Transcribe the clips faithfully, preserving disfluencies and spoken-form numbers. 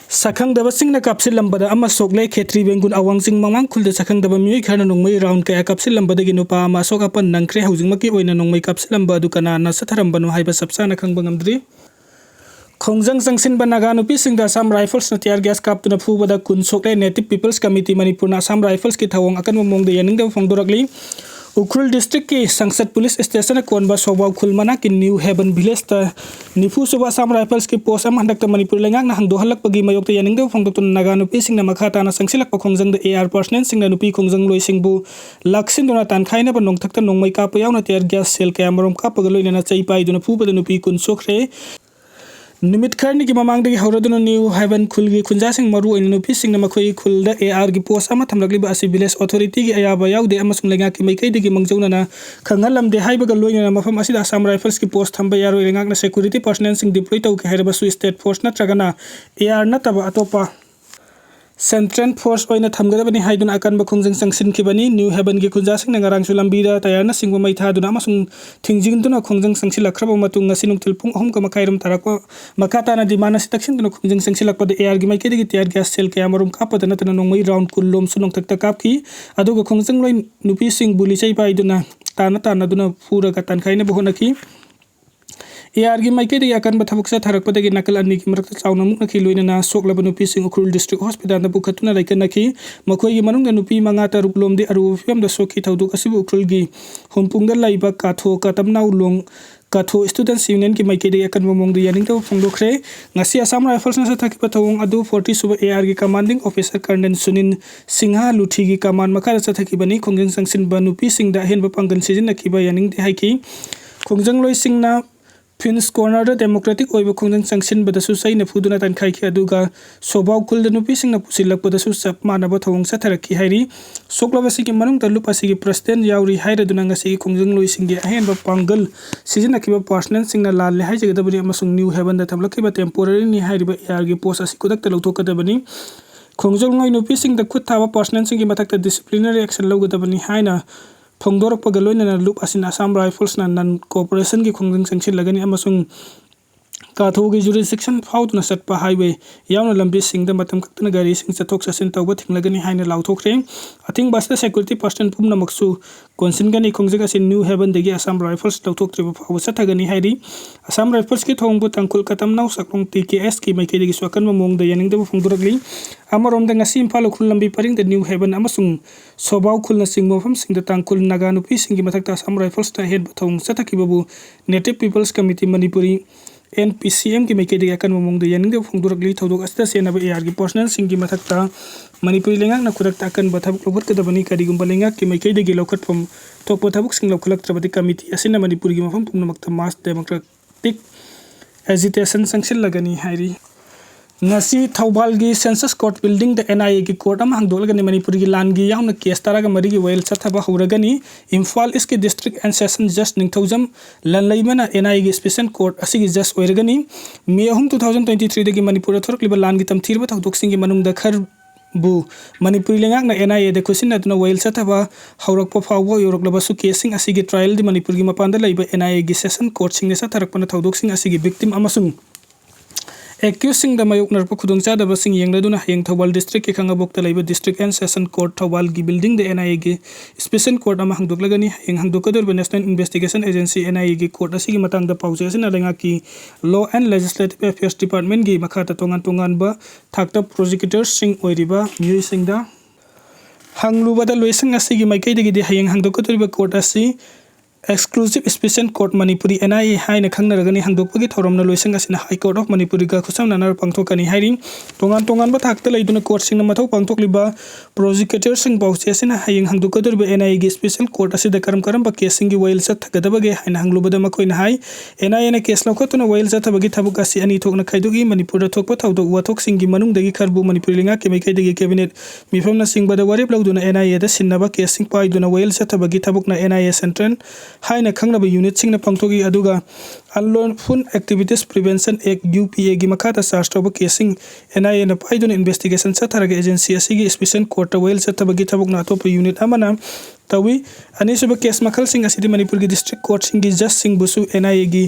ꯁꯛꯈꯪꯗꯕꯁꯤꯡꯅ ꯀꯥꯞꯁꯤꯜꯂꯝꯕꯗ ꯑꯃ ꯁꯣꯛꯂꯦ꯫ ꯈꯦꯇ꯭ꯔꯤ ꯕꯦꯡꯒꯨꯟ ꯑꯋꯥꯡ ꯆꯤꯡ ꯃꯃꯥꯡ ꯈꯨꯜꯗ ꯁꯛꯈꯪꯗꯕ ꯃꯤꯑꯣꯏ ꯈꯔꯅ ꯅꯣꯡꯃꯩ ꯔꯥꯎꯟ ꯀꯌꯥ ꯀꯥꯞꯁꯤꯜꯂꯝꯕꯗꯒꯤ ꯅꯨꯄꯥ ꯑꯃ ꯑꯁꯣꯛ ꯑꯄꯟ ꯅꯪꯈ꯭ꯔꯦ꯫ ꯍꯧꯖꯤꯛꯃꯛꯀꯤ ꯑꯣꯏꯅ ꯅꯣꯡꯃꯩ ꯀꯥꯞꯁꯤꯜꯂꯝꯕ ꯑꯗꯨ ꯀꯅꯥꯅ ꯆꯠꯊꯔꯝꯕꯅꯣ ꯍꯥꯏꯕ ꯆꯞ ꯆꯥꯅ ꯈꯪꯕ ꯉꯝꯗ꯭ꯔꯤ꯫ ꯈꯣꯡꯖꯪ ꯆꯪꯁꯤꯟꯕ ꯅꯥꯒꯥ ꯅꯨꯄꯤꯁꯤꯡꯗ ꯑꯁꯥꯝ ꯔꯥꯏꯐꯜꯁꯅ tear gas ꯀꯥꯞꯇꯨꯅ ꯐꯨꯕꯗ ꯀꯨꯟ ꯁꯣꯛꯂꯦ꯫ Native People's Committee ꯃꯅꯤꯄꯨꯔꯅ ꯑꯁꯥꯝ ꯔꯥꯏꯐꯜꯁꯀꯤ ꯊꯧꯑꯣꯡ ꯑꯀꯟꯕ ꯃꯑꯣꯡꯗ ꯌꯥꯅꯤꯡꯗꯕ ꯐꯣꯡꯗꯣꯔꯛꯂꯤ꯫ ꯎꯈ꯭ꯔꯨꯜ districtꯀꯤ ꯁꯪꯁꯠ police stationꯅ ꯀꯣꯟꯕ ꯁꯣꯕꯥꯎ ꯈꯨꯜ ꯃꯅꯥꯛꯀꯤ New Haven villageꯇ ꯅꯤꯐꯨ ꯁꯨꯕ ꯑꯁꯥꯝ ꯔꯥꯏꯐꯜꯁꯀꯤ post ꯑꯃ ꯍꯟꯗꯛꯇ ꯃꯅꯤꯄꯨꯔ ꯂꯩꯉꯥꯛꯅ ꯍꯥꯡꯗꯣꯛꯍꯜꯂꯛꯄꯒꯤ ꯃꯥꯌꯣꯛꯇ ꯌꯥꯅꯤꯡꯗꯕ ꯐꯣꯡꯗꯣꯛꯇꯨꯅ ꯅꯥꯒꯥ ꯅꯨꯄꯤꯁꯤꯡꯅ ꯃꯈꯥ ꯇꯥꯅ ꯆꯪꯁꯤꯜꯂꯛꯄ ꯈꯣꯡꯖꯪꯗ AR personnelꯁꯤꯡꯅ ꯅꯨꯄꯤ ꯈꯣꯡꯖꯪꯂꯣꯏꯁꯤꯡꯕꯨ ꯂꯥꯛꯁꯤꯟꯗꯨꯅ ꯇꯥꯟꯈꯥꯏꯅꯕ ꯅꯣꯡꯊꯛꯇ ꯅꯣꯡꯃꯩ ꯀꯥꯞꯄ ꯌꯥꯎꯅ tear gas shell ꯀꯌꯥ ꯃꯔꯨꯝ ꯀꯥꯞꯄꯒ ꯂꯣꯏꯅꯅ ꯆꯩ ꯄꯥꯏꯗꯨꯅ ꯐꯨꯕꯗ ꯅꯨꯄꯤ ꯀꯨꯟ ꯁꯣꯛꯈ꯭ꯔꯦ꯫ ꯅꯨꯃꯤꯠ ꯈꯔꯅꯤꯒꯤ ꯃꯃꯥꯡꯗꯒꯤ ꯍꯧꯔꯗꯨꯅ New Haven ꯈꯨꯜꯒꯤ ꯈꯨꯟꯖꯥꯁꯤꯡ, ꯃꯔꯨꯑꯣꯏꯅ ꯅꯨꯄꯤꯁꯤꯡꯅ ꯃꯈꯣꯏꯒꯤ ꯈꯨꯜꯗ ARꯒꯤ post ꯑꯃ ꯊꯝꯂꯛꯂꯤꯕ ꯑꯁꯤ village authorityꯒꯤ ꯑꯌꯥꯕ ꯌꯥꯎꯗꯦ ꯑꯃꯁꯨꯡ ꯂꯩꯉꯥꯛꯀꯤ ꯃꯥꯏꯀꯩꯗꯒꯤ ꯃꯥꯡꯖꯧꯅꯅ ꯈꯪꯍꯜꯂꯝꯗꯦ ꯍꯥꯏꯕꯒ ꯂꯣꯏꯅꯅ ꯃꯐꯝ ꯑꯁꯤꯗ Assam Riflesꯀꯤ post ꯊꯝꯕ ꯌꯥꯔꯣꯏ꯫ ꯂꯩꯉꯥꯛꯅ security personnelꯁꯤꯡ deploy ꯇꯧꯒꯦ ꯍꯥꯏꯔꯕꯁꯨ state force ꯅꯠꯇ꯭ꯔꯒꯅ AR ꯅꯠꯇꯕ ꯑꯇꯣꯞꯄ central force ꯑꯣꯏꯅ ꯊꯝꯒꯗꯕꯅꯤ ꯍꯥꯏꯗꯨꯅ ꯑꯀꯟꯕ ꯈꯣꯡꯖꯪ ꯆꯪꯁꯤꯟꯈꯤꯕꯅꯤ꯫ New Havenꯒꯤ ꯈꯨꯟꯖꯥꯁꯤꯡꯅ ꯉꯔꯥꯡꯁꯨ ꯂꯝꯕꯤꯗ tyreꯅꯆꯤꯡꯕ ꯃꯩ ꯊꯥꯗꯨꯅ ꯑꯃꯁꯨꯡ ꯊꯤꯡꯖꯤꯟꯗꯨꯅ ꯈꯣꯡꯖꯪ ꯆꯪꯁꯤꯜꯂꯛꯈ꯭ꯔꯕ ꯃꯇꯨꯡ, ꯉꯁꯤ ꯅꯨꯡꯊꯤꯜ ꯄꯨꯡ ꯑꯍꯨꯝꯒ ꯃꯈꯥꯏ ꯔꯣꯝ ꯇꯥꯔꯛꯄ ꯃꯈꯥ ꯇꯥꯅ demand ꯑꯁꯤ ꯇꯛꯁꯤꯟꯗꯨꯅ ꯈꯣꯡꯖꯪ ꯆꯪꯁꯤꯜꯂꯛꯄꯗ ARꯒꯤ ꯃꯥꯏꯀꯩꯗꯒꯤ tear gas shell ꯀꯌꯥ ꯃꯔꯨꯝ ꯀꯥꯞꯄꯗ ꯅꯠꯇꯅ ꯅꯣꯡꯃꯩ round ꯀꯨꯟ ꯂꯣꯝꯁꯨ ꯅꯣꯡꯊꯛꯇ ꯀꯥꯞꯈꯤ꯫ ꯑꯗꯨꯒ ꯈꯣꯡꯖꯪꯂꯣꯏ ꯅꯨꯄꯤꯁꯤꯡꯕꯨ ꯂꯤꯆꯩ ꯄꯥꯏꯗꯨꯅ ꯇꯥꯟꯅ ꯇꯥꯟꯅꯗꯨꯅ ꯐꯨꯔꯒ ꯇꯥꯟꯈꯥꯏꯅꯕ ꯍꯣꯠꯅꯈꯤ꯫ ARꯒꯤ ꯃꯥꯏꯀꯩꯗꯒꯤ ꯑꯀꯟꯕ ꯊꯕꯛ ꯆꯠꯊꯔꯛꯄꯗꯒꯤ ꯅꯥꯀꯜ ꯑꯅꯤꯒꯤ ꯃꯔꯛꯇ ꯆꯥꯎꯅ ꯃꯨꯛꯅꯈꯤ꯫ ꯂꯣꯏꯅꯅ ꯁꯣꯛꯂꯕ ꯅꯨꯄꯤꯁꯤꯡ ꯎꯈ꯭ꯔꯨꯜ district hospitalꯗ ꯄꯨꯈꯠꯇꯨꯅ ꯂꯩꯀꯠꯅꯈꯤ꯫ ꯃꯈꯣꯏꯒꯤ ꯃꯅꯨꯡꯗ ꯅꯨꯄꯤ ꯃꯉꯥ ꯇꯔꯨꯛ ꯂꯣꯝꯗꯤ ꯑꯔꯨꯕ ꯐꯤꯕꯝꯗ ꯁꯣꯛꯈꯤ꯫ ꯊꯧꯗꯣꯛ ꯑꯁꯤꯕꯨ ꯎꯈ꯭ꯔꯨꯜꯒꯤ ꯍꯨꯝꯄꯨꯡꯗ ꯂꯩꯕ ꯀꯥꯊꯣ ꯀꯥꯇꯝꯅꯥꯎ ꯂꯣꯡ ꯀꯥꯊꯣ Students Unionꯒꯤ ꯃꯥꯏꯀꯩꯗꯒꯤ ꯑꯀꯟꯕ ꯃꯑꯣꯡꯗ ꯌꯥꯅꯤꯡꯗꯕ ꯐꯣꯡꯗꯣꯛꯈ꯭ꯔꯦ꯫ ꯉꯁꯤ Assam Riflesꯅ ꯆꯠꯊꯈꯤꯕ ꯊꯧꯑꯣꯡ ꯑꯗꯨ forty ꯁꯨꯕ ARꯒꯤ commanding officer Colonel Sunil Singh ꯂꯨꯊꯤꯒꯤ command ꯃꯈꯥꯗ ꯆꯠꯊꯈꯤꯕꯅꯤ꯫ ꯈꯣꯡꯖꯪ ꯆꯪꯁꯤꯟꯕ ꯅꯨꯄꯤꯁꯤꯡꯗ ꯑꯍꯦꯟꯕ ꯄꯥꯡꯒꯜ ꯁꯤꯖꯤꯟꯅꯈꯤꯕ ꯌꯥꯅꯤꯡꯗꯦ ꯍꯥꯏꯈꯤ꯫ ꯈꯣꯡꯖꯪꯂꯣꯏꯁꯤꯡꯅ Prince Cornerꯗ democratic ꯑꯣꯏꯕ ꯈꯣꯡꯖꯪ ꯆꯪꯁꯤꯟꯕꯗꯁꯨ ꯆꯩꯅ ꯐꯨꯗꯨꯅ ꯇꯥꯟꯈꯥꯏꯈꯤ, ꯑꯗꯨꯒ ꯁꯣꯕꯥꯎ ꯈꯨꯜꯗ ꯅꯨꯄꯤꯁꯤꯡꯅ ꯄꯨꯁꯤꯜꯂꯛꯄꯗꯁꯨ ꯆꯞ ꯃꯥꯟꯅꯕ ꯊꯧꯑꯣꯡ ꯆꯠꯊꯔꯛꯈꯤ ꯍꯥꯏꯔꯤ꯫ ꯁꯣꯛꯂꯕꯁꯤꯡꯒꯤ ꯃꯅꯨꯡꯗ ꯂꯨꯞ ꯑꯁꯤꯒꯤ president ꯌꯥꯎꯔꯤ ꯍꯥꯏꯔꯗꯨꯅ ꯉꯁꯤꯒꯤ ꯈꯣꯡꯖꯪꯂꯣꯏꯁꯤꯡꯒꯤ ꯑꯍꯦꯟꯕ ꯄꯥꯡꯒꯜ ꯁꯤꯖꯤꯟꯅꯈꯤꯕ personnelꯁꯤꯡꯅ ꯂꯥꯜꯂꯦ ꯍꯥꯏꯖꯒꯗꯕꯅꯤ ꯑꯃꯁꯨꯡ New Havenꯗ ꯊꯝꯂꯛꯈꯤꯕ temporaryꯅꯤ ꯍꯥꯏꯔꯤꯕ ARꯒꯤ post ꯑꯁꯤ ꯈꯨꯗꯛꯇ ꯂꯧꯊꯣꯛꯀꯗꯕꯅꯤ꯫ ꯈꯣꯡꯖꯪꯂꯣꯏ ꯅꯨꯄꯤꯁꯤꯡꯗ ꯈꯨꯠ ꯊꯥꯕ personnelꯁꯤꯡꯒꯤ ꯃꯊꯛꯇ disciplinary action ꯂꯧꯒꯗꯕꯅꯤ ꯍꯥꯏꯅ ꯐꯣꯡꯗꯣꯔꯛꯄꯒ ꯂꯣꯏꯅꯅ ꯂꯨꯞ ꯑꯁꯤꯅ Assam Riflesꯅ non cooperationꯒꯤ ꯈꯣꯡꯖꯪ ꯆꯪꯁꯤꯜꯂꯒꯅꯤ ꯑꯃꯁꯨꯡ ꯀꯥꯊꯣꯒꯤ jurisdiction ꯐꯥꯎꯗꯨꯅ ꯆꯠꯄ highway ꯌꯥꯎꯅ ꯂꯝꯕꯤꯁꯤꯡꯗ ꯃꯇꯝ ꯀꯛꯇꯅ ꯒꯥꯔꯤꯁꯤꯡ ꯆꯠꯊꯣꯛ ꯆꯠꯁꯤꯟ ꯇꯧꯕ ꯊꯤꯡꯂꯒꯅꯤ ꯍꯥꯏꯅ ꯂꯥꯎꯊꯣꯛꯈ꯭ꯔꯦ꯫ ꯑꯊꯤꯡꯕ ꯑꯁꯤꯗ security personnel ꯄꯨꯝꯅꯃꯛꯁꯨ ꯀꯣꯟꯁꯤꯟꯒꯅꯤ꯫ ꯈꯣꯡꯖꯪ ꯑꯁꯤ New Haven ꯗꯒꯤ Assam Rifles ꯂꯧꯊꯣꯛꯇ꯭ꯔꯤꯕ ꯐꯥꯎꯕ ꯆꯠꯊꯒꯅꯤ ꯍꯥꯏꯔꯤ꯫ Assam Rifles ꯀꯤ ꯊꯧꯑꯣꯡꯕꯨ ꯇꯥꯡꯈꯨꯜ ꯀꯇꯝꯅꯥꯎ ꯆꯥꯛꯂꯣꯡ T K S ꯀꯤ ꯃꯥꯏꯀꯩꯗꯒꯤꯁꯨ ꯑꯀꯟꯕ ꯃꯑꯣꯡꯗ ꯌꯥꯅꯤꯡꯗꯕ ꯐꯣꯡꯗꯣꯔꯛꯂꯤ꯫ ꯑꯃꯔꯣꯝꯗ, ꯉꯁꯤ ꯏꯝꯐꯥꯜ ꯎꯈ꯭ꯔꯨꯜ ꯂꯝꯕꯤ ꯄꯔꯤꯡꯗ New Haven ꯑꯃꯁꯨꯡ ꯁꯣꯕꯥꯎ ꯈꯨꯜꯅꯆꯤꯡꯕ ꯃꯐꯝꯁꯤꯡꯗ ꯇꯥꯡꯈꯨꯜ ꯅꯥꯒꯥ ꯅꯨꯄꯤꯁꯤꯡꯒꯤ ꯃꯊꯛꯇ Assam Rifles ꯅ ꯑꯍꯦꯟꯕ ꯊꯧꯑꯣꯡ ꯆꯠꯊꯈꯤꯕꯕꯨ Native People's Committee Manipuri, N P C M ꯒꯤ ꯃꯥꯏꯀꯩꯗꯒꯤ ꯑꯀꯟꯕ ꯃꯑꯣꯡꯗ ꯌꯥꯅꯤꯡꯗꯕ ꯐꯣꯡꯗꯣꯔꯛꯂꯤ꯫ ꯊꯧꯗꯣꯛ ꯑꯁꯤꯗ ꯆꯦꯟꯅꯕ A R ꯒꯤ personnel ꯁꯤꯡꯒꯤ ꯃꯊꯛꯇ ꯃꯅꯤꯄꯨꯔꯤ ꯂꯩꯉꯥꯛꯅ ꯈꯨꯗꯛꯇ ꯑꯀꯟꯕ ꯊꯕꯛ ꯂꯧꯈꯠꯀꯗꯕꯅꯤ꯫ ꯀꯔꯤꯒꯨꯝꯕ ꯂꯩꯉꯥꯛꯀꯤ ꯃꯥꯏꯀꯩꯗꯒꯤ ꯂꯧꯈꯠꯐꯝ ꯊꯣꯛꯄ ꯊꯕꯛꯁꯤꯡ ꯂꯧꯈꯠꯂꯛꯇ꯭ꯔꯕꯗꯤ committee ꯑꯁꯤꯅ ꯃꯅꯤꯄꯨꯔꯒꯤ ꯃꯐꯝ ꯄꯨꯝꯅꯃꯛꯇ mass democratic agitation ꯆꯪꯁꯤꯜꯂꯒꯅꯤ ꯍꯥꯏꯔꯤ꯫ ꯉꯁꯤ ꯊꯧꯕꯥꯜꯒꯤ Census Court building the N I A ꯒꯤ court ꯑꯃ ꯍꯥꯡꯗꯣꯛꯂꯒꯅꯤ꯫ ꯃꯅꯤꯄꯨꯔꯒꯤ ꯂꯥꯟꯒꯤ ꯌꯥꯎꯅ case ꯇꯔꯥꯒ ꯃꯔꯤꯒꯤ ꯋꯥꯌꯦꯜ ꯆꯠꯊꯕ ꯍꯧꯔꯒꯅꯤ꯫ ꯏꯝꯐꯥꯜ East ꯀꯤ District and Session Judge Ningthoujam ꯂꯟꯂꯩꯃꯅ N I A ꯒꯤ special court ꯑꯁꯤꯒꯤ judge ꯑꯣꯏꯔꯒꯅꯤ꯫ May ꯑꯍꯨꯝ, two thousand twenty three ꯗꯒꯤ ꯃꯅꯤꯄꯨꯔꯗ ꯊꯣꯔꯛꯂꯤꯕ ꯂꯥꯟꯒꯤ ꯇꯝꯊꯤꯔꯕ ꯊꯧꯗꯣꯛꯁꯤꯡꯒꯤ ꯃꯅꯨꯡꯗ ꯈꯔꯕꯨ ꯃꯅꯤꯄꯨꯔꯤ ꯂꯩꯉꯥꯛꯅ N I A ꯗ ꯈꯨꯠꯁꯤꯟꯅꯗꯨꯅ ꯋꯥꯌꯦꯜ ꯆꯠꯊꯕ ꯍꯧꯔꯛꯄ ꯐꯥꯎꯕ ꯌꯧꯔꯛꯂꯕꯁꯨ, case ꯁꯤꯡ ꯑꯁꯤꯒꯤ trial ꯗꯤ ꯃꯅꯤꯄꯨꯔꯒꯤ ꯃꯄꯥꯟꯗ ꯂꯩꯕ N I A ꯒꯤ session court ꯁꯤꯡꯅ ꯆꯠꯊꯔꯛꯄꯅ ꯊꯧꯗꯣꯛꯁꯤꯡ ꯑꯁꯤꯒꯤ victim ꯑꯃꯁꯨꯡ accused ꯁꯤꯡꯗ ꯃꯥꯌꯣꯛꯅꯔꯛꯄ ꯈꯨꯗꯣꯡꯆꯥꯗꯕꯁꯤꯡ ꯌꯦꯡꯂꯗꯨꯅ ꯍꯌꯦꯡ ꯊꯧꯕꯥꯜ district ꯀꯤ ꯈꯥꯉꯕꯣꯛꯇ ꯂꯩꯕ District and Session Court ꯊꯧꯕꯥꯜꯒꯤ building the N I A ꯒꯤ special court ꯑꯃ ꯍꯥꯡꯗꯣꯛꯂꯒꯅꯤ꯫ ꯍꯌꯦꯡ ꯍꯥꯡꯗꯣꯛꯀꯗꯧꯔꯤꯕ National Investigation Agency, N I A ꯒꯤ court ꯑꯁꯤꯒꯤ ꯃꯇꯥꯡꯗ ꯄꯥꯎꯆꯦ ꯑꯁꯤꯅ ꯂꯩꯉꯥꯛꯀꯤ Law and Legislative Affairs Department ꯀꯤ ꯃꯈꯥꯗ ꯇꯣꯉꯥꯟ ꯇꯣꯉꯥꯟꯕ ꯊꯥꯛꯇ prosecutor ꯁꯤꯡ ꯑꯣꯏꯔꯤꯕ ꯃꯤꯑꯣꯏꯁꯤꯡꯗ ꯍꯪꯂꯨꯕꯗ, ꯂꯣꯏꯁꯪ ꯑꯁꯤꯒꯤ ꯃꯥꯏꯀꯩꯗꯒꯤꯗꯤ ꯍꯌꯦꯡ ꯍꯥꯡꯗꯣꯛꯀꯗꯧꯔꯤꯕ court ꯑꯁꯤ Exclusive Special Court Manipuri, N I A, ꯍꯥꯏꯅ ꯈꯪꯅꯔꯒꯅꯤ꯫ ꯍꯥꯡꯗꯣꯛꯄꯒꯤ ꯊꯧꯔꯝꯅ ꯂꯣꯏꯁꯪ ꯑꯁꯤꯅ High Court of Manipur ꯒ ꯈꯨꯠꯁꯝꯅꯅ ꯄꯥꯡꯊꯣꯛꯀꯅꯤ ꯍꯥꯏꯔꯤ꯫ ꯇꯣꯉꯥꯟ ꯇꯣꯉꯥꯟꯕ ꯊꯥꯛꯇ ꯂꯩꯗꯨꯅ court ꯁꯤꯡꯅ ꯃꯊꯧ ꯄꯥꯡꯊꯣꯛꯂꯤꯕ prosecutor ꯁꯤꯡ ꯄꯥꯎꯆꯦ ꯑꯁꯤꯅ ꯍꯌꯦꯡ ꯍꯥꯡꯗꯣꯛꯀꯗꯧꯔꯤꯕ N I A ꯒꯤ special court ꯑꯁꯤꯗ ꯀꯔꯝ ꯀꯔꯝꯕ case ꯁꯤꯡꯒꯤ ꯋꯥꯌꯦꯜ ꯆꯠꯊꯒꯗꯕꯒꯦ ꯍꯥꯏꯅ ꯍꯪꯂꯨꯕꯗ, ꯃꯈꯣꯏꯅ ꯍꯥꯏ, N I A ꯅ case ꯂꯧꯈꯠꯇꯨꯅ ꯋꯥꯌꯦꯜ ꯆꯠꯊꯕꯒꯤ ꯊꯕꯛ ꯑꯁꯤ ꯑꯅꯤ ꯊꯣꯛꯅ ꯈꯥꯏꯗꯣꯛꯏ꯫ ꯃꯅꯤꯄꯨꯔꯗ ꯊꯣꯛꯄ ꯊꯧꯗꯣꯛ ꯋꯥꯊꯣꯛꯁꯤꯡꯒꯤ ꯃꯅꯨꯡꯗꯒꯤ ꯈꯔꯕꯨ ꯃꯅꯤꯄꯨꯔ ꯂꯩꯉꯥꯛꯀꯤ ꯃꯥꯏꯀꯩꯗꯒꯤ cabinet ꯃꯤꯐꯝꯅꯆꯤꯡꯕꯗ ꯋꯥꯔꯦꯞ ꯂꯧꯗꯨꯅ N I A ꯗ ꯁꯤꯟꯅꯕ case ꯁꯤꯡ ꯄꯥꯏꯗꯨꯅ ꯋꯥꯌꯦꯜ ꯆꯠꯊꯕꯒꯤ ꯊꯕꯛꯅ N I A Central ꯍꯥꯏꯅ ꯈꯪꯅꯕ unitꯁꯤꯡꯅ ꯄꯥꯡꯊꯣꯛꯏ꯫ ꯑꯗꯨꯒ Unlawful Activities Prevention Act, UPAꯒꯤ ꯃꯈꯥꯗ charge ꯇꯧꯕ caseꯁꯤꯡ NIAꯅ ꯄꯥꯏꯗꯨꯅ investigation ꯆꯠꯊꯔꯒ agency ꯑꯁꯤꯒꯤ special courtꯇ ꯋꯥꯌꯦꯜ ꯆꯠꯊꯕꯒꯤ ꯊꯕꯛꯅ ꯑꯇꯣꯞꯄ unit ꯑꯃꯅ ꯇꯧꯏ꯫ ꯑꯅꯤꯁꯨꯕ case ꯃꯈꯜꯁꯤꯡ ꯑꯁꯤꯗꯤ ꯃꯅꯤꯄꯨꯔꯒꯤ district courtꯁꯤꯡꯒꯤ judgeꯁꯤꯡꯕꯨꯁꯨ NIAꯒꯤ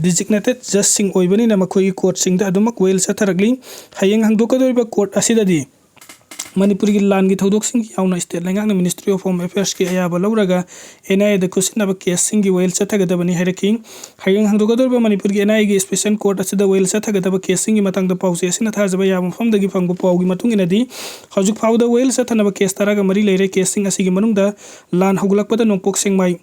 designated judgeꯁꯤꯡ ꯑꯣꯏꯕꯅꯤꯅ ꯃꯈꯣꯏꯒꯤ courtꯁꯤꯡꯗ ꯑꯗꯨꯃꯛ ꯋꯥꯌꯦꯜ ꯆꯠꯊꯔꯛꯂꯤ꯫ ꯍꯌꯦꯡ ꯍꯥꯡꯗꯣꯛꯀꯗꯧꯔꯤꯕ court ꯑꯁꯤꯗꯗꯤ ꯃꯅꯤꯄꯨꯔꯒꯤ ꯂꯥꯟꯒꯤ ꯊꯧꯗꯣꯛꯁꯤꯡ ꯌꯥꯎꯅ state ꯂꯩꯉꯥꯛꯅ Ministry of Home Affairsꯀꯤ ꯑꯌꯥꯕ ꯂꯧꯔꯒ NIAꯗ ꯈꯨꯠꯁꯤꯟꯅꯕ caseꯁꯤꯡꯒꯤ ꯋꯥꯌꯦꯜ ꯆꯠꯊꯒꯗꯕꯅꯤ ꯍꯥꯏꯔꯛꯈꯤ꯫ ꯍꯌꯦꯡ ꯍꯥꯡꯗꯣꯛꯀꯗꯧꯔꯤꯕ ꯃꯅꯤꯄꯨꯔꯒꯤ NIAꯒꯤ special court ꯑꯁꯤꯗ ꯋꯥꯌꯦꯜ ꯆꯠꯊꯒꯗꯕ caseꯁꯤꯡꯒꯤ ꯃꯇꯥꯡꯗ ꯄꯥꯎꯆꯦ ꯑꯁꯤꯅ ꯊꯥꯖꯕ ꯌꯥꯕ ꯃꯐꯝꯗꯒꯤ ꯐꯪꯕ ꯄꯥꯎꯒꯤ ꯃꯇꯨꯡ ꯏꯟꯅꯗꯤ, ꯍꯧꯖꯤꯛ ꯐꯥꯎꯕꯗ ꯋꯥꯌꯦꯜ ꯆꯠꯊꯅꯕ case ꯇꯔꯥꯒ ꯃꯔꯤ ꯂꯩꯔꯦ꯫ Caseꯁꯤꯡ ꯑꯁꯤꯒꯤ ꯃꯅꯨꯡꯗ ꯂꯥꯟ ꯍꯧꯒꯠꯂꯛꯄꯗ ꯅꯣꯡꯄꯣꯛ ꯁꯦꯛꯃꯥꯏ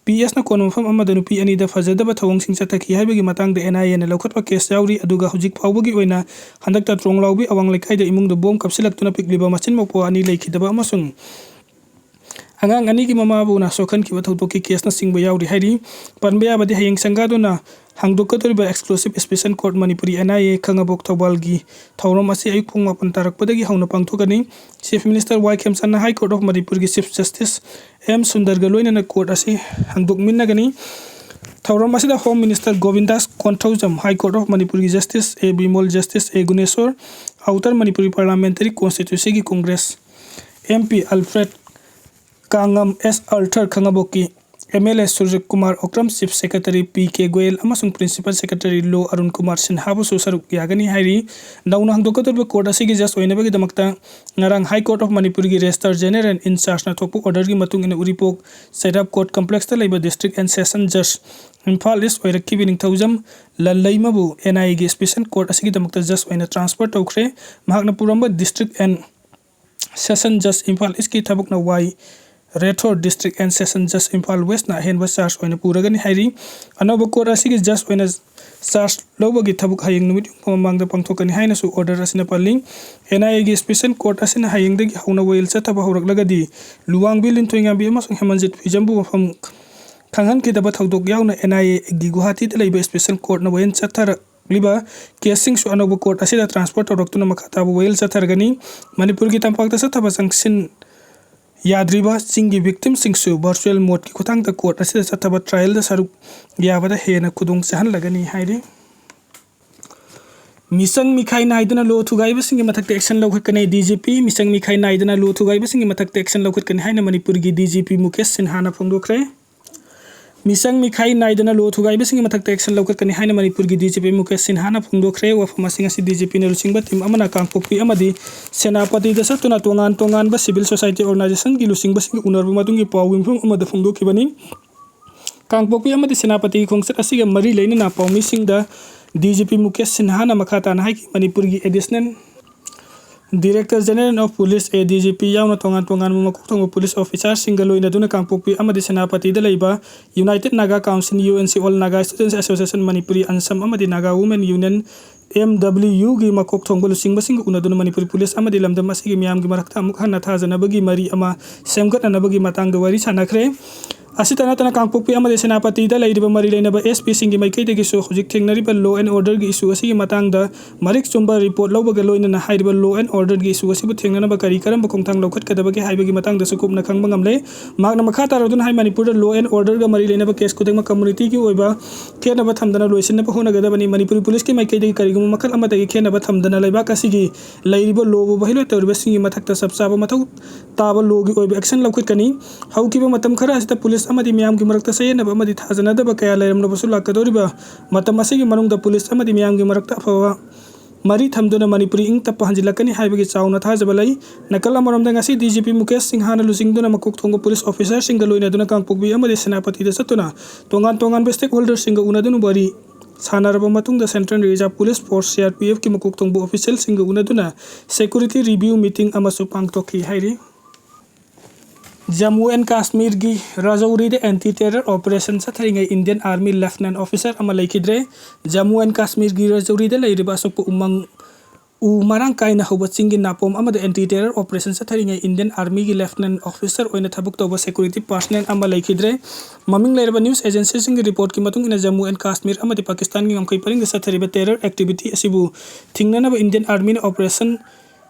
PSꯅ ꯀꯣꯟꯕ ꯃꯐꯝ ꯑꯃꯗ ꯅꯨꯄꯤ ꯑꯅꯤꯗ ꯐꯖꯗꯕ ꯊꯧꯑꯣꯡꯁꯤꯡ ꯆꯠꯊꯈꯤ ꯍꯥꯏꯕꯒꯤ ꯃꯇꯥꯡꯗ NIAꯅ ꯂꯧꯈꯠꯄ case ꯌꯥꯎꯔꯤ꯫ ꯑꯗꯨꯒ ꯍꯧꯖꯤꯛ ꯐꯥꯎꯕꯒꯤ ꯑꯣꯏꯅ ꯍꯟꯗꯛꯇ ꯇ꯭ꯔꯣꯡꯂꯥꯎꯕꯤ ꯑꯋꯥꯡ ꯂꯩꯀꯥꯏꯗ ꯏꯃꯨꯡꯗ bomb ꯀꯥꯞꯁꯤꯜꯂꯛꯇꯨꯅ ꯄꯤꯛꯂꯤꯕ ꯃꯆꯤꯟ ꯃꯧꯄ꯭ꯋꯥ ꯑꯅꯤ ꯂꯩꯈꯤꯗꯕ ꯑꯃꯁꯨꯡ ꯑꯉꯥꯡ ꯑꯅꯤꯒꯤ ꯃꯃꯥꯕꯨ ꯅꯥ ꯁꯣꯛꯍꯟꯈꯤꯕ ꯊꯧꯗꯣꯛꯀꯤ caseꯅꯆꯤꯡꯕ ꯌꯥꯎꯔꯤ ꯍꯥꯏꯔꯤ꯫ ꯄꯟꯕ ꯌꯥꯕꯗꯤ ꯍꯌꯦꯡ ꯁꯪꯒꯥꯗꯨꯅ ꯍꯥꯡꯗꯣꯛꯀꯗꯧꯔꯤꯕ exclusive special court Manipuri NIA ꯈꯥꯉꯕꯣꯛ ꯊꯧꯕꯥꯜꯒꯤ ꯊꯧꯔꯝ ꯑꯁꯤ ꯑꯌꯨꯛ ꯄꯨꯡ ꯃꯥꯄꯟ ꯇꯥꯔꯛꯄꯗꯒꯤ ꯍꯧꯅ ꯄꯥꯡꯊꯣꯛꯀꯅꯤ꯫ Chief Minister ꯋꯥꯏ ꯈꯦꯝꯆꯥꯟꯅ High Court of ꯃꯅꯤꯄꯨꯔꯒꯤ Chief Justice ꯑꯦꯝ ꯁꯨꯟꯗꯔꯒ ꯂꯣꯏꯅꯅ court ꯑꯁꯤ ꯍꯥꯡꯗꯣꯛꯃꯤꯟꯅꯒꯅꯤ꯫ ꯊꯧꯔꯝ ꯑꯁꯤꯗ Home Minister ꯒꯣꯕꯤꯟꯗꯥꯁ Konthoujam, High Court of ꯃꯅꯤꯄꯨꯔꯒꯤ Justice ꯑꯦ ꯕꯤꯃꯣꯜ, Justice ꯑꯦ Guneshor, Outer Manipuri Parliamentary Constituencyꯒꯤ Congress MP Alfred ꯀꯥꯉꯝ, S Arthur ꯈꯥꯉꯕꯣꯛꯀꯤ MLA ꯁꯨꯔꯖ Kumar Okram, Chief Secretary P K Goyal ꯑꯃꯁꯨꯡ Principal Secretary Law Arun Kumar ꯁꯤꯟꯍꯥꯕꯨꯁꯨ ꯁꯔꯨꯛ ꯌꯥꯒꯅꯤ ꯍꯥꯏꯔꯤ꯫ ꯅꯧꯅ ꯍꯥꯡꯗꯣꯛꯀꯗꯧꯔꯤꯕ court ꯑꯁꯤꯒꯤ judge ꯑꯣꯏꯅꯕꯒꯤꯗꯃꯛꯇ ꯉꯔꯥꯡ High Court of ꯃꯅꯤꯄꯨꯔꯒꯤ Registrar General in chargeꯅ ꯊꯣꯛꯄ orderꯒꯤ ꯃꯇꯨꯡ ꯏꯟꯅ ꯎꯔꯤꯄꯣꯛ ꯆꯩꯔꯥꯞ Court Complexꯇ ꯂꯩꯕ District and Session Judge Imphal East ꯑꯣꯏꯔꯛꯈꯤꯕꯤ Ningthoujam ꯂꯟꯂꯩꯃꯕꯨ NIAꯒꯤ special court ꯑꯁꯤꯒꯤꯗꯃꯛꯇ judge ꯑꯣꯏꯅ transfer ꯇꯧꯈ꯭ꯔꯦ꯫ ꯃꯍꯥꯛꯅ ꯄꯨꯔꯝꯕ District and Session Judge Imphal Eastꯀꯤ ꯊꯕꯛꯅ ꯋꯥꯏ ꯔꯦꯊꯣꯔ, District and Session Judge Imphal Westꯅ ꯑꯍꯦꯟꯕ charge ꯑꯣꯏꯅ ꯄꯨꯔꯒꯅꯤ ꯍꯥꯏꯔꯤ꯫ ꯑꯅꯧꯕ court ꯑꯁꯤꯒꯤ judge ꯑꯣꯏꯅ charge ꯂꯧꯕꯒꯤ ꯊꯕꯛ ꯍꯌꯦꯡ ꯅꯨꯃꯤꯠ ꯌꯨꯡꯕ ꯃꯃꯥꯡꯗ ꯄꯥꯡꯊꯣꯛꯀꯅꯤ ꯍꯥꯏꯅꯁꯨ order ꯑꯁꯤꯅ ꯄꯜꯂꯤ꯫ NIAꯒꯤ special court ꯑꯁꯤꯅ ꯍꯌꯦꯡꯗꯒꯤ ꯍꯧꯅ ꯋꯥꯌꯦꯜ ꯆꯠꯊꯕ ꯍꯧꯔꯛꯂꯒꯗꯤ ꯂꯨꯋꯥꯡꯕꯤ ꯂꯤꯟꯊꯣꯏꯉꯥꯝꯕꯤ ꯑꯃꯁꯨꯡ ꯍꯦꯃꯟꯖꯤꯠ ꯐꯤꯖꯝꯕꯨ ꯃꯐꯝ ꯈꯪꯍꯟꯈꯤꯗꯕ ꯊꯧꯗꯣꯛ ꯌꯥꯎꯅ NIAꯒꯤ ꯒꯨꯋꯥꯍꯥꯇꯤꯗ ꯂꯩꯕ special courtꯅ ꯋꯥꯌꯦꯜ ꯆꯠꯊꯔꯛꯂꯤꯕ caseꯁꯤꯡꯁꯨ ꯑꯅꯧꯕ court ꯑꯁꯤꯗ transfer ꯇꯧꯔꯛꯇꯨꯅ ꯃꯈꯥ ꯇꯥꯕ ꯋꯥꯌꯦꯜ ꯆꯠꯊꯔꯒꯅꯤ꯫ ꯃꯅꯤꯄꯨꯔꯒꯤ ꯇꯝꯄꯥꯛꯇ ꯆꯠꯊꯕ ꯆꯪꯁꯤꯟ ꯌꯥꯗ꯭ꯔꯤꯕ ꯆꯤꯡꯒꯤ ꯚꯤꯛꯇꯤꯝꯁꯤꯡꯁꯨ ꯚꯔꯆꯨꯋꯦꯜ ꯃꯣꯗꯀꯤ ꯈꯨꯠꯊꯥꯡꯗ ꯀꯣꯔꯠ ꯑꯁꯤꯗ ꯆꯠꯊꯕ ꯇ꯭ꯔꯥꯏꯌꯦꯜꯗ ꯁꯔꯨꯛ ꯌꯥꯕꯗ ꯍꯦꯟꯅ ꯈꯨꯗꯣꯡ ꯆꯥꯍꯜꯂꯒꯅꯤ ꯍꯥꯏꯔꯤ꯫ ꯃꯤꯆꯪ ꯃꯤꯈꯥꯏ ꯅꯥꯏꯗꯨꯅ ꯂꯣ ꯊꯨꯒꯥꯏꯕꯁꯤꯡꯒꯤ ꯃꯊꯛꯇ action ꯂꯧꯈꯠꯀꯅꯤ꯫ DGP ꯃꯤꯆꯪ ꯃꯤꯈꯥꯏ ꯅꯥꯏꯗꯅ ꯂꯣ ꯊꯨꯒꯥꯏꯕꯁꯤꯡꯒꯤ ꯃꯊꯛꯇ action ꯂꯧꯈꯠꯀꯅꯤ ꯍꯥꯏꯅ ꯃꯅꯤꯄꯨꯔꯒꯤ DGP ꯃꯨꯀꯦꯁ ꯁꯤꯟꯍꯥꯅ ꯐꯣꯡꯗꯣꯛꯈ꯭ꯔꯦ꯫ ꯃꯤꯆꯪ ꯃꯤꯈꯥꯏ ꯅꯥꯏꯗꯅ ꯂꯣ ꯊꯨꯒꯥꯏꯕꯁꯤꯡꯒꯤ ꯃꯊꯛꯇ action ꯂꯧꯈꯠꯀꯅꯤ ꯍꯥꯏꯅ ꯃꯅꯤꯄꯨꯔꯒꯤ DGP ꯃꯨꯀꯦꯁ ꯁꯤꯟꯍꯥꯅ ꯐꯣꯡꯗꯣꯛꯈ꯭ꯔꯦ꯫ ꯋꯥꯐꯝ ꯑꯁꯤꯡ ꯑꯁꯤ DGPꯅ ꯂꯨꯆꯤꯡꯕ team ꯑꯃꯅ ꯀꯥꯡꯄꯣꯛꯄꯤ ꯑꯃꯗꯤ ꯁꯦꯅꯥꯄꯇꯤꯗ ꯆꯠꯇꯨꯅ ꯇꯣꯉꯥꯟ ꯇꯣꯉꯥꯟꯕ civil society organizationꯒꯤ ꯂꯨꯆꯤꯡꯕꯁꯤꯡꯒ ꯎꯅꯔꯕ ꯃꯇꯨꯡꯒꯤ ꯄꯥꯎꯒꯤ ꯃꯤꯐꯝ ꯑꯃꯗ ꯐꯣꯡꯗꯣꯛꯈꯤꯕꯅꯤ꯫ ꯀꯥꯡꯄꯣꯛꯄꯤ ꯑꯃꯗꯤ ꯁꯦꯅꯥꯄꯇꯤꯒꯤ ꯈꯣꯡꯆꯠ ꯑꯁꯤꯒ ꯃꯔꯤ ꯂꯩꯅꯅ ꯄꯥꯎꯃꯤꯁꯤꯡꯗ DGP ꯃꯨꯀꯦꯁ ꯁꯤꯟꯍꯥꯅ ꯃꯈꯥ ꯇꯥꯅ ꯍꯥꯏꯈꯤ, ꯃꯅꯤꯄꯨꯔꯒꯤ Additional Director General of Police, ADGP, ꯌꯥꯎꯅ ꯇꯣꯉꯥꯟ ꯇꯣꯉꯥꯟꯕ ꯃꯀꯣꯛ ꯊꯣꯡꯕ police officerꯁꯤꯡꯒ ꯂꯣꯏꯅꯗꯨꯅ ꯀꯥꯡꯄꯣꯛꯄꯤ ꯑꯃꯗꯤ ꯁꯦꯅꯥꯄꯇꯤꯗ ꯂꯩꯕ United Naga Council, UNC, All Naga Students Association, Manipuri, ANSAM ꯑꯃꯗꯤ Naga Women Union, MWUꯒꯤ ꯃꯀꯣꯛ ꯊꯣꯡꯕ ꯂꯨꯆꯤꯡꯕꯁꯤꯡꯒ ꯎꯅꯗꯨꯅ ꯃꯅꯤꯄꯨꯔꯤ police ꯑꯃꯗꯤ ꯂꯝꯗꯝ ꯑꯁꯤꯒꯤ ꯃꯤꯌꯥꯝꯒꯤ ꯃꯔꯛꯇ ꯑꯃꯨꯛ ꯍꯟꯅ ꯊꯥꯖꯅꯕꯒꯤ ꯃꯔꯤ ꯑꯃ ꯁꯦꯝꯒꯠꯅꯅꯕꯒꯤ ꯃꯇꯥꯡꯗ ꯋꯥꯔꯤ ꯁꯥꯟꯅꯈ꯭ꯔꯦ꯫ ꯑꯁꯤꯇ ꯅꯠꯇꯅ ꯀꯥꯡꯄꯣꯛꯄꯤ ꯑꯃꯗꯤ ꯁꯦꯅꯥꯄꯇꯤꯗ ꯂꯩꯔꯤꯕ ꯃꯔꯤ ꯂꯩꯅꯕ SPꯁꯤꯡꯒꯤ ꯃꯥꯏꯀꯩꯗꯒꯤꯁꯨ ꯍꯧꯖꯤꯛ ꯊꯦꯡꯅꯔꯤꯕ law and orderꯒꯤ issue ꯑꯁꯤꯒꯤ ꯃꯇꯥꯡꯗ ꯃꯔꯤꯛ ꯆꯨꯝꯕ report ꯂꯧꯕꯒ ꯂꯣꯏꯅꯅ ꯍꯥꯏꯔꯤꯕ law and orderꯒꯤ issue ꯑꯁꯤꯕꯨ ꯊꯦꯡꯅꯅꯕ ꯀꯔꯤ ꯀꯔꯝꯕ ꯈꯣꯡꯊꯥꯡ ꯂꯧꯈꯠꯀꯗꯕꯒꯦ ꯍꯥꯏꯕꯒꯤ ꯃꯇꯥꯡꯗꯁꯨ ꯀꯨꯞꯅ ꯈꯪꯕ ꯉꯝꯂꯦ꯫ ꯃꯍꯥꯛꯅ ꯃꯈꯥ ꯇꯥꯔꯗꯨꯅ ꯍꯥꯏ, ꯃꯅꯤꯄꯨꯔꯗ law and orderꯒ ꯃꯔꯤ ꯂꯩꯅꯕ case ꯈꯨꯗꯤꯡꯃꯛ communityꯒꯤ ꯑꯣꯏꯕ ꯈꯦꯠꯅꯕ ꯊꯝꯗꯅ ꯂꯣꯏꯁꯤꯟꯅꯕ ꯍꯣꯠꯅꯒꯗꯕꯅꯤ꯫ ꯃꯅꯤꯄꯨꯔꯤ policeꯀꯤ ꯃꯥꯏꯀꯩꯗꯒꯤ ꯀꯔꯤꯒꯨꯝꯕ ꯃꯈꯜ ꯑꯃꯠꯇꯒꯤ ꯈꯦꯠꯅꯕ ꯊꯝꯗꯅ ꯂꯩꯕꯥꯛ ꯑꯁꯤꯒꯤ ꯂꯩꯔꯤꯕ lawꯕꯨ violate ꯇꯧꯔꯤꯕꯁꯤꯡꯒꯤ ꯃꯊꯛꯇ ꯆꯞ ꯆꯥꯕ ꯃꯊꯧ ꯇꯥꯕ lawꯒꯤ ꯑꯣꯏꯕ action ꯂꯧꯈꯠꯀꯅꯤ꯫ ꯍꯧꯈꯤꯕ ꯃꯇꯝ ꯈꯔ ꯑꯁꯤꯗ police ꯑꯃꯗꯤ ꯃꯤꯌꯥꯝꯒꯤ ꯃꯔꯛꯇ ꯆꯌꯦꯠꯅꯕ ꯑꯃꯗꯤ ꯊꯥꯖꯅꯗꯕ ꯀꯌꯥ ꯂꯩꯔꯝꯂꯕꯁꯨ, ꯂꯥꯛꯀꯗꯧꯔꯤꯕ ꯃꯇꯝ ꯑꯁꯤꯒꯤ ꯃꯅꯨꯡꯗ police ꯑꯃꯗꯤ ꯃꯤꯌꯥꯝꯒꯤ ꯃꯔꯛꯇ ꯑꯐꯕ ꯃꯔꯤ ꯊꯝꯗꯨꯅ ꯃꯅꯤꯄꯨꯔꯤ ꯏꯪ ꯇꯞꯄ ꯍꯟꯖꯤꯜꯂꯛꯀꯅꯤ ꯍꯥꯏꯕꯒꯤ ꯆꯥꯎꯅ ꯊꯥꯖꯕ ꯂꯩ꯫ ꯅꯥꯀꯜ ꯑꯃꯔꯣꯝꯗ ꯉꯁꯤ DGP ꯃꯨꯀꯦꯁ ꯁꯤꯡꯍꯥꯅ ꯂꯨꯆꯤꯡꯗꯨꯅ ꯃꯀꯣꯛ ꯊꯣꯡꯕ police officerꯁꯤꯡꯒ ꯂꯣꯏꯅꯗꯨꯅ ꯀꯥꯡꯄꯣꯛꯄꯤ ꯑꯃꯗꯤ ꯁꯦꯅꯥꯄꯇꯤꯗ ꯆꯠꯇꯨꯅ ꯇꯣꯉꯥꯟ ꯇꯣꯉꯥꯟꯕ stakeholderꯁꯤꯡꯒ ꯎꯅꯗꯨꯅ ꯋꯥꯔꯤ ꯁꯥꯟꯅꯔꯕ ꯃꯇꯨꯡꯗ Central Reserve Police Force, CRPFꯀꯤ ꯃꯀꯣꯛ ꯊꯣꯡꯕ officialꯁꯤꯡꯒ ꯎꯅꯗꯨꯅ security review meeting ꯑꯃꯁꯨ ꯄꯥꯡꯊꯣꯛꯈꯤ ꯍꯥꯏꯔꯤ꯫ ꯖꯝꯃꯨ ꯑꯦꯟ ꯀꯥꯁꯃꯤꯔꯒꯤ ꯔꯥꯖꯧꯔꯤꯗ anti terror operation ꯆꯠꯊꯔꯤꯉꯩ Indian Army Lieutenant Officer ꯑꯃ ꯂꯩꯈꯤꯗ꯭ꯔꯦ꯫ ꯖꯝꯃꯨ ꯑꯦꯟ ꯀꯥꯁꯃꯤꯔꯒꯤ ꯔꯥꯖꯧꯔꯤꯗ ꯂꯩꯔꯤꯕ ꯑꯁꯣꯛꯄ ꯎꯃꯪ, ꯎ ꯃꯔꯥꯡ ꯀꯥꯏꯅ ꯍꯧꯕ ꯆꯤꯡꯒꯤ ꯅꯥꯄꯣꯝ ꯑꯃꯗ anti terror operation ꯆꯠꯊꯔꯤꯉꯩ Indian Armyꯒꯤ Lieutenant Officer ꯑꯣꯏꯅ ꯊꯕꯛ ꯇꯧꯕ security personnel ꯑꯃ ꯂꯩꯈꯤꯗ꯭ꯔꯦ꯫ ꯃꯃꯤꯡ ꯂꯩꯔꯕ news agencyꯁꯤꯡꯒꯤ reportꯀꯤ ꯃꯇꯨꯡ ꯏꯟꯅ, ꯖꯝꯃꯨ ꯑꯦꯟ ꯀꯥꯁꯃꯤꯔ ꯑꯃꯗꯤ ꯄꯥꯀꯤꯁꯇꯥꯟꯒꯤ ꯉꯝꯈꯩ ꯄꯔꯤꯡꯗ ꯆꯠꯊꯔꯤꯕ terror activity ꯑꯁꯤꯕꯨ ꯊꯤꯡꯅꯅꯕ Indian Armyꯅ operation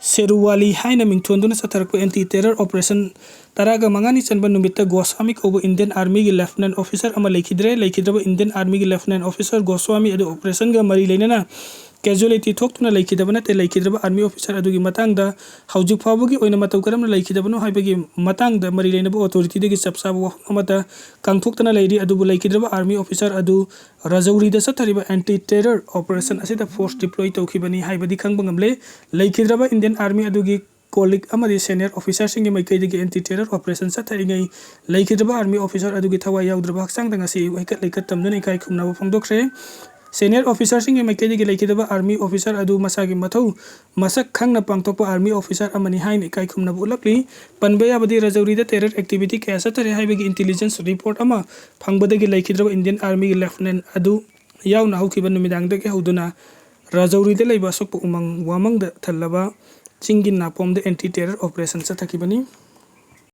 ꯁꯦꯔꯨꯋꯥꯂꯤ ꯍꯥꯏꯅ ꯃꯤꯡꯊꯣꯟꯗꯨꯅ ꯆꯠꯊꯔꯛꯄ ꯑꯦꯟꯇꯤ ꯇꯦꯔꯔ ꯑꯣꯄꯔꯦꯁꯟ ꯇꯔꯥꯒ ꯃꯉꯥꯅꯤ ꯆꯟꯕ ꯅꯨꯃꯤꯠꯇ ꯒꯣꯁ꯭ꯋꯥꯃꯤ ꯀꯧꯕ ꯏꯟꯗꯤꯌꯟ ꯑꯥꯔꯃꯤꯒꯤ ꯂꯦꯐꯇꯤꯅꯦꯟꯠ ꯑꯣꯐꯤꯁꯥꯔ ꯑꯃ ꯂꯩꯈꯤꯗ꯭ꯔꯦ꯫ ꯂꯩꯈꯤꯗ꯭ꯔꯕ ꯏꯟꯗꯤꯌꯟ ꯑꯥꯔꯃꯤꯒꯤ ꯂꯦꯐꯇꯤꯅꯦꯟꯠ ꯑꯣꯐꯤꯁꯥꯔ ꯒꯣꯁ꯭ꯋꯥꯃꯤ ꯑꯗꯨ ꯑꯣꯄꯔꯦꯁꯟꯒ ꯃꯔꯤ ꯂꯩꯅꯅ ꯀꯦꯖꯨꯋꯦꯂꯤꯇꯤ ꯊꯣꯛꯇꯨꯅ ꯂꯩꯈꯤꯗꯕ ꯅꯠꯇꯦ꯫ ꯂꯩꯈꯤꯗ꯭ꯔꯕ ꯑꯥꯔꯃꯤ ꯑꯣꯐꯤꯁꯥꯔ ꯑꯗꯨꯒꯤ ꯃꯇꯥꯡꯗ ꯍꯧꯖꯤꯛ ꯐꯥꯎꯕꯒꯤ ꯑꯣꯏꯅ ꯃꯇꯧ ꯀꯔꯝꯅ ꯂꯩꯈꯤꯗꯕꯅꯣ ꯍꯥꯏꯕꯒꯤ ꯃꯇꯥꯡꯗ ꯃꯔꯤ ꯂꯩꯅꯕ ꯑꯣꯊꯣꯔꯤꯇꯤꯗꯒꯤ ꯆꯞ ꯆꯥꯕ ꯋꯥꯐꯝ ꯑꯃꯠꯇ ꯀꯥꯡꯊꯣꯛꯇꯅ ꯂꯩꯔꯤ꯫ ꯑꯗꯨꯕꯨ ꯂꯩꯈꯤꯗ꯭ꯔꯕ ꯑꯥꯔꯃꯤ ꯑꯣꯐꯤꯁꯥꯔ ꯑꯗꯨ ꯔꯖꯧꯔꯤꯗ ꯆꯠꯊꯔꯤꯕ ꯑꯦꯟꯇꯤ ꯇꯦꯔꯔ ꯑꯣꯄꯔꯦꯁꯟ ꯑꯁꯤꯗ ꯐꯣꯔꯁ ꯗꯤꯄ꯭ꯂꯣꯏ ꯇꯧꯈꯤꯕꯅꯤ ꯍꯥꯏꯕꯗꯤ ꯈꯪꯕ ꯉꯝꯂꯦ꯫ ꯂꯩꯈꯤꯗ꯭ꯔꯕ ꯏꯟꯗꯤꯌꯟ ꯑꯥꯔꯃꯤ ꯑꯗꯨꯒꯤ ꯀꯣꯂꯤꯛ ꯑꯃꯗꯤ ꯁꯦꯅꯤꯌꯔ ꯑꯣꯐꯤꯁꯥꯔꯁꯤꯡꯒꯤ ꯃꯥꯏꯀꯩꯗꯒꯤ ꯑꯦꯟꯇꯤ ꯇꯦꯔꯔ ꯑꯣꯄꯔꯦꯁꯟ ꯆꯠꯊꯔꯤꯉꯩ ꯂꯩꯈꯤꯗ꯭ꯔꯕ ꯑꯥꯔꯃꯤ ꯑꯣꯐꯤꯁꯥꯔ ꯑꯗꯨꯒꯤ ꯊꯋꯥꯏ ꯌꯥꯎꯗ꯭ꯔꯕ ꯍꯛꯆꯥꯡꯗ ꯉꯁꯤ ꯑꯌꯨꯛ ꯍꯩꯀꯠ ꯂꯩꯀꯠ ꯇꯝꯗꯨꯅ ꯏꯀꯥꯏ ꯈꯨꯝꯅꯕ ꯐꯣꯡꯗꯣꯛꯈ꯭ꯔꯦ꯫ ꯁꯦꯅꯤꯌꯔ ꯑꯣꯐꯤꯁꯥꯔꯁꯤꯡꯒꯤ ꯃꯥꯏꯀꯩꯗꯒꯤ ꯂꯩꯈꯤꯗ꯭ꯔꯕ ꯑꯥꯔꯃꯤ ꯑꯣꯐꯤꯁꯥꯔ ꯑꯗꯨ ꯃꯁꯥꯒꯤ ꯃꯊꯧ ꯃꯁꯛ ꯈꯪꯅ ꯄꯥꯡꯊꯣꯛꯄ ꯑꯥꯔꯃꯤ ꯑꯣꯐꯤꯁꯥꯔ ꯑꯃꯅꯤ ꯍꯥꯏꯅ ꯏꯀꯥꯏ ꯈꯨꯝꯅꯕ ꯎꯠꯂꯛꯂꯤ꯫ ꯄꯟꯕ ꯌꯥꯕꯗꯤ ꯔꯖꯧꯔꯤꯗ ꯇꯦꯔꯔ ꯑꯦꯛꯇꯤꯚꯤꯇꯤ ꯀꯌꯥ ꯆꯠꯊꯔꯦ ꯍꯥꯏꯕꯒꯤ ꯏꯟꯇꯦꯂꯤꯖꯦꯟꯁ ꯔꯤꯄꯣꯔꯠ ꯑꯃ ꯐꯪꯕꯗꯒꯤ ꯂꯩꯈꯤꯗ꯭ꯔꯕ ꯏꯟꯗꯤꯌꯟ ꯑꯥꯔꯃꯤꯒꯤ ꯂꯦꯐꯇꯤꯅꯦꯟꯠ ꯑꯗꯨ ꯌꯥꯎꯅ ꯍꯧꯈꯤꯕ ꯅꯨꯃꯤꯗꯥꯡꯗꯒꯤ ꯍꯧꯗꯨꯅ ꯔꯖꯧꯔꯤꯗ ꯂꯩꯕ ꯑꯁꯣꯛꯄ ꯎꯃꯪ ꯋꯥꯃꯪꯗ ꯊꯜꯂꯕ ꯆꯤꯡꯒꯤ ꯅꯥꯄꯣꯝꯗ ꯑꯦꯟꯇꯤ ꯇꯦꯔꯔ ꯑꯣꯄꯔꯦꯁꯟ ꯆꯠꯊꯈꯤꯕꯅꯤ꯫